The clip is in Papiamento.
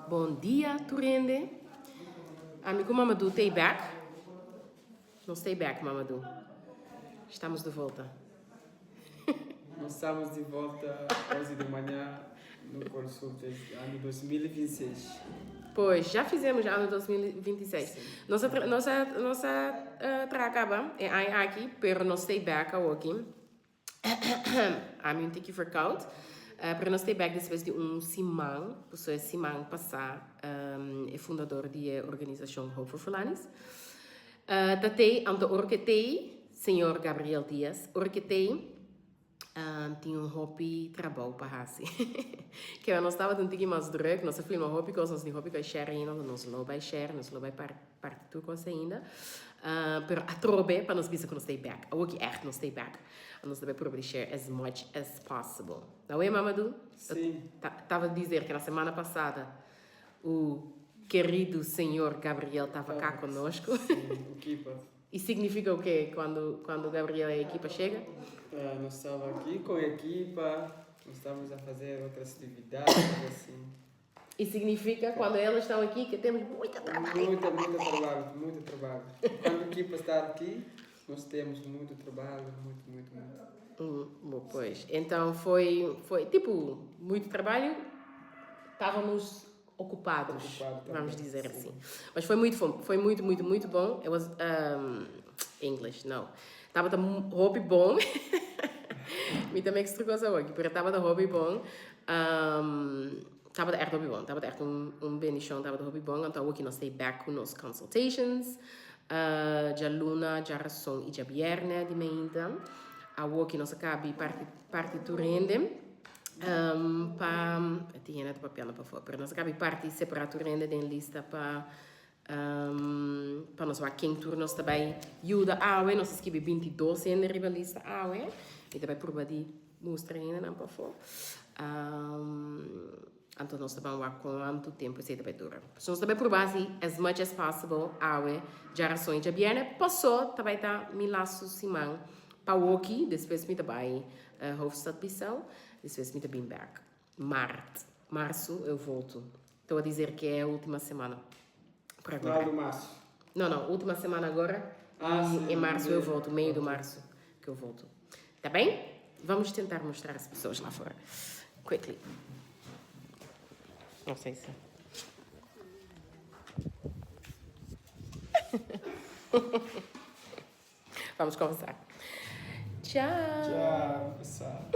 Bon dia tur hende. Ami ku Mamadou t'ei bek. Nos t'ei bek, Mamadou. Estamos de volta. Nos estamos de volta hoje de manhã no consultas ano 2026. Pois, já fizemos ano 2026. Nos a nos a nos a traha kaba e aña aki, pero nos t'ei bek awoki. Ami un tiki verkoud. Pero nos ta bek despues di un siman, pasobra e siman pasá e fundador di e organisashon Hope for Fulanis ta tei, anto ora ku e tei, señor Gabriel Diaz, ora ku e tei tin un hopi trabou pa hasi. Keda nos tabata un tiki mas druk, nos a filma hopi kos, nos tin hopi kos share ainda, nos lo bai share, nos lo bai parti tur kos ainda. Pero atrobe pa nos bisa ku nos ta bek. Awor ki ègt nos ta bek. Nos ta bai prueba di share as much as possible. Awe Mamadou? Sí. Tava dizer que na semana passada o querido senhor Gabriel tava cá conosco. Sí, o equipa. E significa o quê quando, quando o Gabriel e a equipa chega? Nós estava aqui com a equipa, nós estamos a fazer outras atividades assim. E significa quando elas estão aqui que temos muito trabalho. Muito, muito trabalho, muito trabalho. Quando a equipa está aqui, nós temos muito trabalho, muito, muito, muito. Bom, pois. Então foi, foi tipo, muito trabalho. Estávamos ocupados, Ocupado vamos também, dizer sim. assim. Mas foi muito, foi muito, muito, muito bom. It was English, no. Tabata hopi bon. Mi ta mix tur cosa aki, pero tabata hopi bon. Tabata echt hopi bon. Tabata echt un, un bendicion. Tabata hopi bon. Anto awoki nos ta back ku nos consultations. Djaluna, djarason i djabierne di meinta. Awoki nos a kabi parti, parti tur hende. Pa, tin hende ta papiando pafó, pero nos a kabi parti separa tur hende den lista pa pa nos wak ken tur nos ta bai yuda awe. Nos a skibi 22 hende riba lista awe. Mi ta bai purba di mustra hendenan pafó. Anto nos ta ban wak kuantu tempu esei ta bai dura. So nos ta bai purba hasi as much as possible awe, djarason i djabièrnè. Pasó ta bai ta mi lastu siman pa woki. Despues mi ta bai Hoofdstad Bissau. Despues mi ta bin bèk. Mart, marsu eu volto. Estou a dizer que é a última semana. Por agora. Final do março. Não, não, última semana agora. Ah, e sim, em março eu meio. volto, meio do Ok. março que eu volto. Tá bem? Vamos tentar mostrar as pessoas lá fora. Quickly. Não sei se. Vamos conversar. Tchau. Tchau, pessoal.